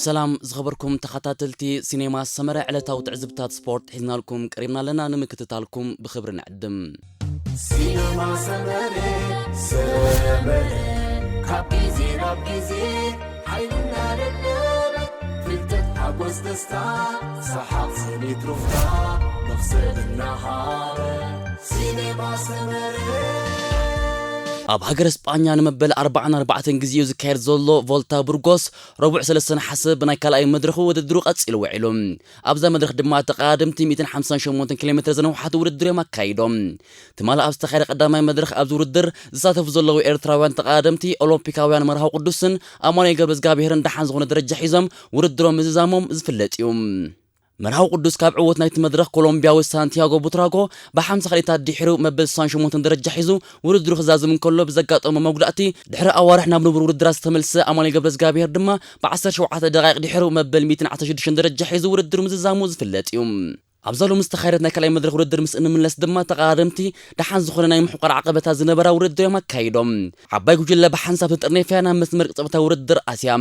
ሰላም ዝኸበርኩም ተኸታተልቲ ሲኔማ ሰመረ፣ ዕለታዊ ትዕዝብታት ስፖርት ሒዝናልኩም ቀሪብና ኣለና። ንምክትታልኩም ብኽብሪ ንዕድም። ሲነማ ሰመረ፣ ሰመረ፣ ካብ ግዜ ናብ ግዜ ሓይልና ደለበ፣ ፍልጠት፣ ሓጎስ፣ ደስታ፣ ሰሓቕ፣ ስኒት፣ ሩፍታ፣ መኽሰብ እናሃበ፣ ሲነማ ሰመረ። ኣብ ሃገረ ስጳኛ ንመበል ኣርባዓን ኣርባዕተን ግዜኡ ዝካየድ ዘሎ ቮልታ ቡርጎስ፣ ረቡዕ ሰለስተ ነሓሰ ብናይ ካልኣይ መድረኹ ውድድሩ ቀጺሉ ውዒሉ። ኣብዛ መድረኽ ድማ ተቐዳደምቲ ሚእትን ሓምሳን ሸሞንተን ኪሎ ሜትር ዝነውሓት ውድድር እዮም ኣካይዶም። ትማሊ ኣብ ዝተኻየደ ቀዳማይ መድረኽ ኣብዚ ውድድር ዝሳተፉ ዘለዉ ኤርትራውያን ተቐዳደምቲ ኦሎምፒካውያን መርሃዊ ቅዱስን ኣማኑኤል ገብረዝጋብሄርን ደሓን ዝኾነ ደረጃ ሒዞም ውድድሮም ምዝዛሞም ዝፍለጥ እዩ። መርሃዊ ቅዱስ ካብ ዕወት ናይቲ መድረኽ ኮሎምቢያዊ ሳንቲያጎ ቡትራጎ ብሓምሳ ካልኢታት ድሒሩ መበል ስሳን ሸሞንተን ደረጃ ሒዙ ውድድሩ ክዛዝም እንከሎ ብዘጋጠሞ መጉዳእቲ ድሕሪ ኣዋርሕ ናብ ንቡር ውድድራት ዝተመልሰ ኣማኑኤል ገብረዝጋብሄር ድማ ብዓሰርተ ሸውዓተ ደቓይቕ ድሒሩ መበል ሚእትን ዓሰርተ ሽዱሽተን ደረጃ ሒዙ ውድድሩ ምዝዛሙ ዝፍለጥ እዩ። ኣብዛ ሎሚ ዝተኻየደት ናይ ካልኣይ መድረኽ ውድድር ምስ እንምለስ ድማ ተቐዳደምቲ ደሓን ዝኾነ ናይ ምሕቋር ዓቐበታት ዝነበራ ውድድር እዮም ኣካይዶም። ዓባይ ጉጅለ ብሓንሳብ ተጠርኒፋ ናብ መስመር ቅጽበታዊ ውድድር ኣትያ።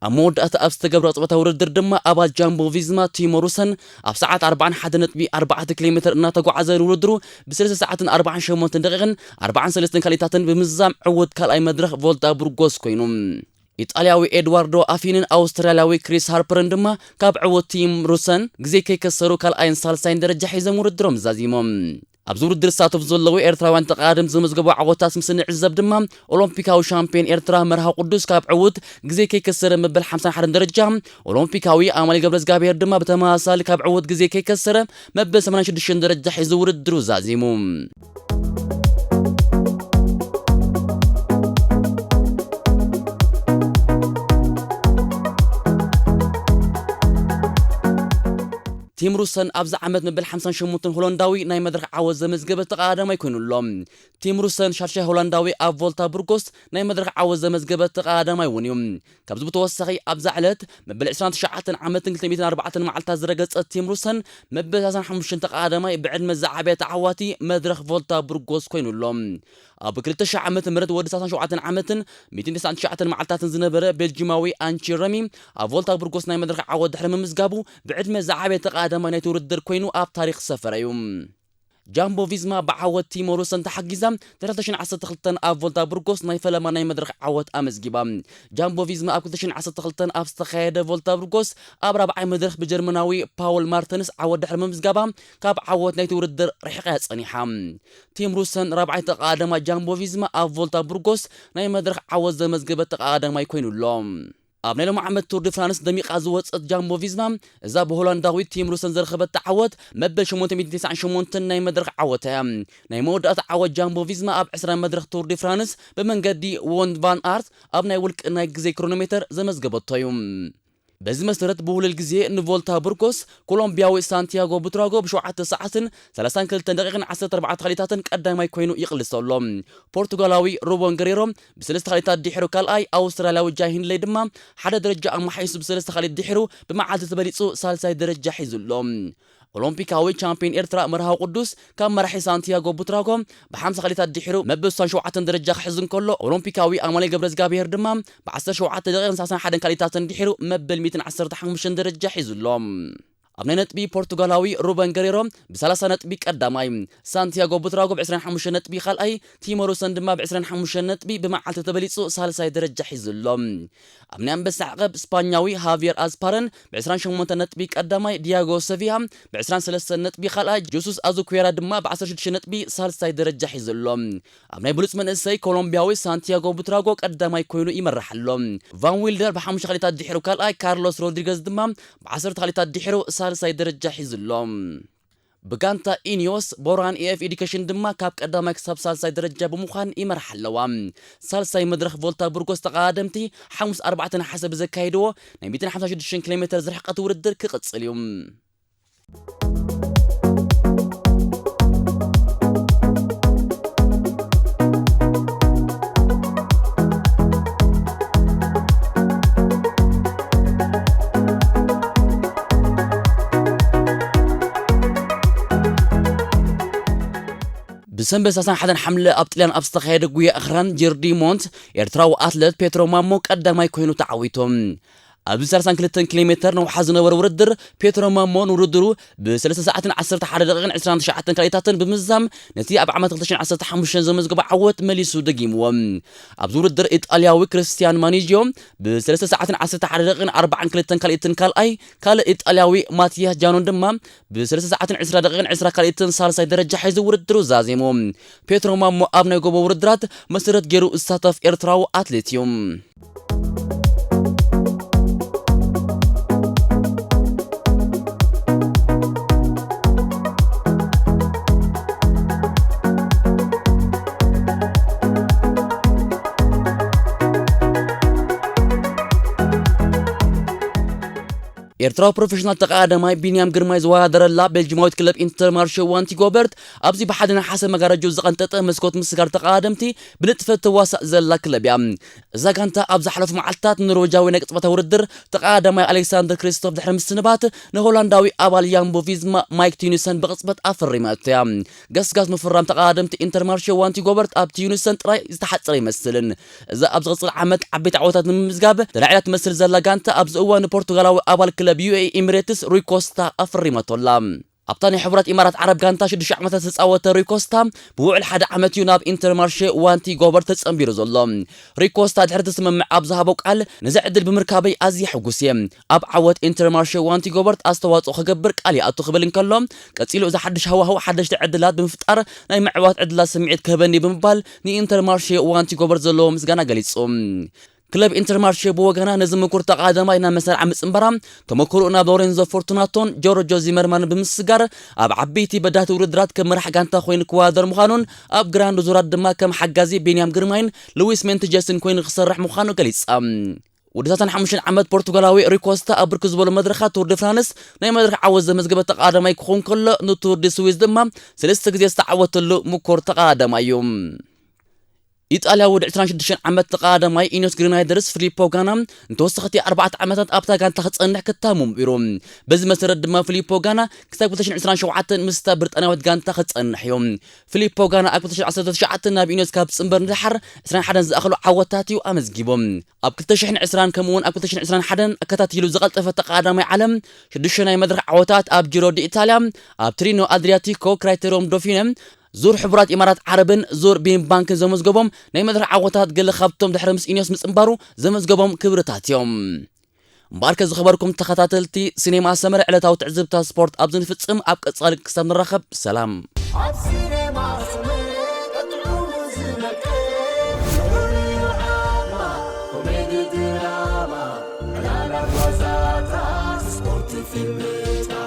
ኣብ መወዳእታ ኣብ ዝተገብረ ቅጽበታዊ ውድድር ድማ ኣባል ጃምቦ ቪዝማ ቲሞ ሩሰን ኣብ ሰዓት ኣርባዓን ሓደን ነጥቢ ኣርባዕተ ኪሎ ሜትር እናተጓዓዘ ንውድድሩ ብሰለስተ ሰዓትን ኣርባዓን ሸሞንተን ደቂቕን ኣርባዓን ሰለስተን ካልኢታትን ብምዝዛም ዕዉት ካልኣይ መድረኽ ቮልታ ቡርጎስ ኮይኑ። ኢጣልያዊ ኤድዋርዶ ኣፊንን ኣውስትራልያዊ ክሪስ ሃርፐርን ድማ ካብ ዕዉት ቲም ሩሰን ግዜ ከይከሰሩ ካልኣይን ሳልሳይን ደረጃ ሒዞም ውድድሮም ዛዚሞም። ኣብዚ ውድድር ዝሳተፉ ዘለዉ ኤርትራውያን ተቐዳደምቲ ዘመዝገቡ ዓወታት ምስ እንዕዘብ ድማ ኦሎምፒካዊ ሻምፒዮን ኤርትራ መርሃዊ ቅዱስ ካብ ዕዉት ግዜ ከይከሰረ መበል ሓምሳን ሓደን ደረጃ፣ ኦሎምፒካዊ ኣማኑኤል ገብረዝጋብሄር ድማ ብተመሳሳሊ ካብ ዕዉት ግዜ ከይከሰረ መበል ሰማንያን ሽዱሽተን ደረጃ ሒዙ ውድድሩ ዛዚሙ። ቲም ሩሰን ኣብዚ ዓመት መበል ሓምሳን ሸሞንተን ሆላንዳዊ ናይ መድረኽ ዓወት ዘመዝገበ ተቐዳዳማይ ኮይኑ ኣሎ። ቲም ሩሰን ሻድሻይ ሆላንዳዊ ኣብ ቮልታ ቡርጎስ ናይ መድረኽ ዓወት ዘመዝገበ ተቐዳዳማይ እውን እዩ። ካብዚ ብተወሳኺ ኣብዛ ዕለት መበል ዕስራን ትሽዓተን ዓመትን ክልተ ሚእትን ኣርባዕተን መዓልታት ዝረገጸ ቲም ሩሰን መበል ሰላሳን ሓሙሽተን ተቐዳዳማይ ብዕድመ ዝዓበየ ተዓዋቲ መድረኽ ቮልታ ቡርጎስ ኮይኑ ኣሎ። ኣብ ክልተ ሽሕ ዓመተ ምህረት ወዲ ሰላሳን ሸውዓተን ዓመትን ሚእትን ተስዓን ትሽዓተን መዓልታትን ዝነበረ ቤልጂማዊ ኣንቺ ረሚ ኣብ ቮልታ ቡርጎስ ናይ መድረኽ ዓወት ድሕሪ ምምዝጋቡ ብዕድመ ዝዓበየ ተቐዳዳማይ ናይቲ ውድድር ኮይኑ ኣብ ታሪኽ ዝሰፈረ እዩ። ጃምቦ ቪዝማ ብዓወት ቲሞ ሩሰን ተሓጊዛ ክልተ ሽሕን ዓሰርተ ክልተን ኣብ ቮልታ ቡርጎስ ናይ ፈለማ ናይ መድረኽ ዓወት ኣመዝጊባ። ጃምቦ ቪዝማ ኣብ ክልተ ሽሕን ዓሰርተ ክልተን ኣብ ዝተኻየደ ቮልታ ቡርጎስ ኣብ ራብዓይ መድረኽ ብጀርመናዊ ፓውል ማርተንስ ዓወት ድሕሪ ምምዝጋባ ካብ ዓወት ናይቲ ውድድር ርሒቓ እያ ጸኒሓ። ቲም ሩሰን ራብዓይ ተቐዳዳማይ ጃምቦ ቪዝማ ኣብ ቮልታ ቡርጎስ ናይ መድረኽ ዓወት ዘመዝገበ ተቐዳዳማይ ኮይኑ ኣሎ። ኣብ ናይ ሎሚ ዓመት ቱር ዲ ፍራንስ ደሚቓ ዝወጸት ጃምቦ ቪዝማ እዛ ብሆላንዳዊት ቲም ሩሰን ዘረኸበታ ዓወት መበል ሸሞንተ ሚእትን ተስዓን ሸሞንተን ናይ መድረኽ ዓወታ እያ። ናይ መወዳእታ ዓወት ጃምቦ ቪዝማ ኣብ ዕስራ መድረኽ ቱር ዲ ፍራንስ ብመንገዲ ዎን ቫን ኣርት ኣብ ናይ ውልቂ ናይ ግዜ ክሮኖሜተር ዘመዝገበቶ እዩ። በዚ መሰረት ብውህሉል ግዜ ንቮልታ ቡርጎስ ኮሎምቢያዊ ሳንቲያጎ ቡትራጎ ብሸውዓተ ሰዓትን ሰላሳን ክልተን ደቂቕን ዓሰርተ ኣርባዕተ ካልኢታትን ቀዳማይ ኮይኑ ይቕልሶ ኣሎ። ፖርቱጋላዊ ሩበን ገሬሮ ብሰለስተ ካልኢታት ድሒሩ ካልኣይ፣ ኣውስትራልያዊ ጃይ ሂንድለይ ድማ ሓደ ደረጃ ኣመሓይሱ ብሰለስተ ካልኢት ድሒሩ ብመዓልቲ ተበሊጹ ሳልሳይ ደረጃ ሒዙ ኣሎ። ኦሎምፒካዊ ቻምፒዮን ኤርትራ መርሃዊ ቅዱስ ካብ መራሒ ሳንቲያጎ ቡትራጎ ብሓምሳ ካልኢታት ድሒሩ መበል ስሳን ሸውዓተን ደረጃ ክሕዝ እንከሎ፣ ኦሎምፒካዊ ኣማኑኤል ገብረዝጋብሄር ድማ ብዓሰርተ ሸውዓተ ደቂቕን ሰላሳን ሓደን ካልኢታትን ድሒሩ መበል ሚእትን ዓሰርተ ሓሙሽተን ደረጃ ሒዙ ኣሎ። ኣብ ናይ ነጥቢ ፖርቱጋላዊ ሩበን ገሬሮ ብሰላሳ ነጥቢ ቀዳማይ፣ ሳንቲያጎ ቡትራጎ ብዕስራን ሓሙሽተን ነጥቢ ካልኣይ፣ ቲሞ ሩሰን ድማ ብዕስራን ሓሙሽተን ነጥቢ ብመዓልቲ ተበሊጹ ሳልሳይ ደረጃ ሒዙ ኣሎ። ኣብ ናይ ኣንበሳ ዓቐብ ስፓኛዊ ሃቪየር ኣዝፓረን ብዕስራን ሸሞንተን ነጥቢ ቀዳማይ፣ ዲያጎ ሰቪያ ብዕስራን ሰለስተን ነጥቢ ካልኣይ፣ ጀሱስ ኣዙኩዌራ ድማ ብዓሰርተ ሽዱሽተ ነጥቢ ሳልሳይ ደረጃ ሒዙ ኣሎ። ኣብ ናይ ብሉጽ መንእሰይ ኮሎምቢያዊ ሳንቲያጎ ቡትራጎ ቀዳማይ ኮይኑ ይመርሕ ኣሎ። ቫን ዊልደር ብሓሙሽተ ካልኢታት ድሒሩ ካልኣይ፣ ካርሎስ ሮድሪገዝ ድማ ብዓሰርተ ካልኢታት ድሒሩ ሳልሳይ ደረጃ ሒዙ ኣሎ። ብጋንታ ኢኒዮስ፣ ቦራን ኤኤፍ ኤዱኬሽን ድማ ካብ ቀዳማይ ክሳብ ሳልሳይ ደረጃ ብምዃን ይመርሓ ኣለዋ። ሳልሳይ መድረኽ ቮልታ ቡርጎስ ተቐዳደምቲ ሓሙስ ኣርባዕተ ነሓሰ ብዘካየድዎ ናይ ሚእትን ሓምሳን ሽዱሽተን ኪሎ ሜትር ዝርሕቀት ውድድር ክቕጽል እዩ። ሰንበት ሰላሳን ሓደን ሓምለ ኣብ ጥልያን ኣብ ዝተኻየደ ጉያ ኣኽራን ጂር ዲ ሞንት፣ ኤርትራዊ ኣትለት ፔትሮ ማሞ ቀዳማይ ኮይኑ ተዓዊቱ። ኣብዚ ሰላሳን ክልተን ኪሎ ሜተር ነውሓ ዝነበረ ውድድር፣ ፔትሮ ማሞ ንውድድሩ ብ ሰለስተ ሰዓትን ዓሰርተ ሓደ ደቂቕን ዕስራን ትሽዓተን ካልኢታትን ብምዝዛም፣ ነቲ ኣብ ዓመት ክልተ ሽሕን ዓሰርተ ሓሙሽተን ዘመዝገቦ ዓወት መሊሱ ደጊምዎ። ኣብዚ ውድድር፣ ኢጣልያዊ ክርስቲያን ማኒጂዮ ብ ሰለስተ ሰዓትን ዓሰርተ ሓደ ደቂቕን ኣርባዓን ክልተን ካልኢትን ካልኣይ፣ ካልእ ኢጣልያዊ ማቲያስ ጃኖን ድማ ብ ሰለስተ ሰዓትን ዕስራ ደቂቕን ዕስራ ካልኢትን ሳልሳይ ደረጃ ሒዙ ውድድሩ ዛዚሙ። ፔትሮ ማሞ ኣብ ናይ ጎቦ ውድድራት መሰረት ገይሩ ዝሳተፍ ኤርትራዊ ኣትሌት እዩ። ኤርትራዊ ፕሮፌሽናል ተቐዳዳማይ ቢንያም ግርማይ ዝወዳደረላ ቤልጂማዊት ክለብ ኢንተርማርሼ ዋንቲ ጎበርት፣ ኣብዚ ብሓደ ነሓሰ መጋረጆ ዝቐንጠጠ መስኮት ምስጋር ተቐዳደምቲ ብንጥፈት ተዋሳእ ዘላ ክለብ እያ። እዛ ጋንታ ኣብ ዝሓለፉ መዓልትታት ንኖርዌጃዊ ናይ ቅጽበታዊ ውድድር ተቐዳዳማይ ኣሌክሳንደር ክሪስቶፍ ድሕሪ ምስንባት፣ ንሆላንዳዊ ኣባል ያምቦ ቪዝማ ማይክ ቲዩኒሰን ብቕጽበት ኣፈሪማቶ እያ። ገስጋስ ምፍራም ተቐዳደምቲ ኢንተርማርሼ ዋንቲ ጎበርት ኣብ ቲዩኒሰን ጥራይ ዝተሓጸረ ኣይመስልን። እዚ ኣብ ዝቕጽል ዓመት ዓበይቲ ዓወታት ንምምዝጋብ ተላዒላ ትመስል ዘላ ጋንታ፣ ኣብዚ እዋን ንፖርቱጋላዊ ኣባል ክለብ ዩ ኤ ኢ ኤሚሬትስ ሩይ ኮስታ ኣፈሪማቶ ኣላ። ኣብታ ናይ ሕቡራት ኢማራት ዓረብ ጋንታ ሽዱሽተ ዓመታት ዝተጻወተ ሩይ ኮስታ፣ ብውዕል ሓደ ዓመት እዩ ናብ ኢንተርማርሼ ዋንቲ ጎበርት ተጸንቢሩ ዘሎ። ሩይ ኮስታ ድሕሪ እቲ ስምምዕ ኣብ ዝሃቦ ቃል፣ "ነዚ ዕድል ብምርካበይ ኣዝየ ሕጉስ እየ። ኣብ ዓወት ኢንተርማርሼ ዋንቲ ጎበርት ኣስተዋጽኦ ክገብር ቃል ይኣቱ" ክብል እንከሎ፣ ቀጺሉ፣ "እዚ ሓድሽ ሃዋህው ሓደሽቲ ዕድላት ብምፍጣር ናይ ምዕዋት ዕድላት ስምዒት ክህበኒ" ብምባል ንኢንተርማርሼ ዋንቲ ጎበርት ዘለዎ ምስጋና ገሊጹ። ክለብ ኢንተርማርሼ ብወገና፣ ነዚ ምኩር ተቐዳዳማይ ናብ መሰርዓ ምጽንባራ፣ ተመክሮኡ ናብ ሎሬንዞ ፎርቱናቶን ጆርጆ ዚመርማንን ብምስጋር፣ ኣብ ዓበይቲ በዳህቲ ውድድራት ከም መራሕ ጋንታ ኮይኑ ክወዳደር ምዃኑን፣ ኣብ ግራንድ ዙራት ድማ ከም ሓጋዚ ቤንያም ግርማይን ሉዊስ ሜንትጀስን ኮይኑ ክሰርሕ ምዃኑ ገሊጻ። ወዲ ሰላሳን ሓሙሽተን ዓመት ፖርቱጋላዊ ሩይ ኮስታ ኣብ ብርክት ዝበሉ መድረኻት ቱር ደ ፍራንስ ናይ መድረኽ ዓወት ዘመዝገበ ተቐዳዳማይ ክኸውን ከሎ፣ ንቱር ዲ ስዊዝ ድማ ሰለስተ ግዜ ዝተዓወተሉ ምኩር ተቐዳዳማይ እዩ። ኢጣልያዊ ወዲ ዕስራን ሽዱሽተን ዓመት ተቐዳዳማይ ኢኖስ ግሪናይደርስ ፊሊፖ ጋና ንተወሰኽቲ ኣርባዕተ ዓመታት ኣብታ ጋንታ ክጸንሕ ክታሙ እምቢሩ። በዚ መሰረት ድማ ፊሊፖ ጋና ክሳብ ክልተ ሽሕን ዕስራን ሸውዓተን ምስታ ብሪጣንያዊት ጋንታ ክጸንሕ እዩ። ፊሊፖ ጋና ኣብ ክልተ ሽሕን ዓሰርተ ትሽዓተን ናብ ኢኖስ ካብ ዝጽንበር ንደሓር ዕስራን ሓደን ዝኣኽሉ ዓወታት እዩ ኣመዝጊቡ። ኣብ ክልተ ሽሕን ዕስራን ከምኡ'ውን ኣብ ክልተ ሽሕን ዕስራን ሓደን ኣከታቲሉ ዝቐልጠፈ ተቐዳዳማይ ዓለም፣ ሽዱሽተ ናይ መድረኽ ዓወታት ኣብ ጂሮ ዲ ኢታልያ፣ ኣብ ትሪኖ ኣድሪያቲኮ፣ ክራይቴሪዮም ዶፊነ፣ ዙር ሕቡራት ኢማራት ዓረብን ዙር ቢን ባንክን ዘመዝገቦም ናይ መድረኽ ዓወታት፣ ገለ ካብቶም ድሕሪ ምስ ኢኒዮስ ምጽንባሩ ዘመዝገቦም ክብርታት እዮም። እምበኣርከ ዝኸበርኩም ተኸታተልቲ ሲኔማ ሰመረ፣ ዕለታዊ ትዕዝብታ ስፖርት ኣብዚ ንፍጽም። ኣብ ቀጻሊ ክሳብ ንራኸብ፣ ሰላም። ኣብ ሲኔማ ሰመረ ቀጥዑ ዝነቀ፣ ፍቕሪ ዓማ፣ ኮሜዲ ድራማ፣ ዕላላት ዋዛታት፣ ስፖርት ፊልምታት፣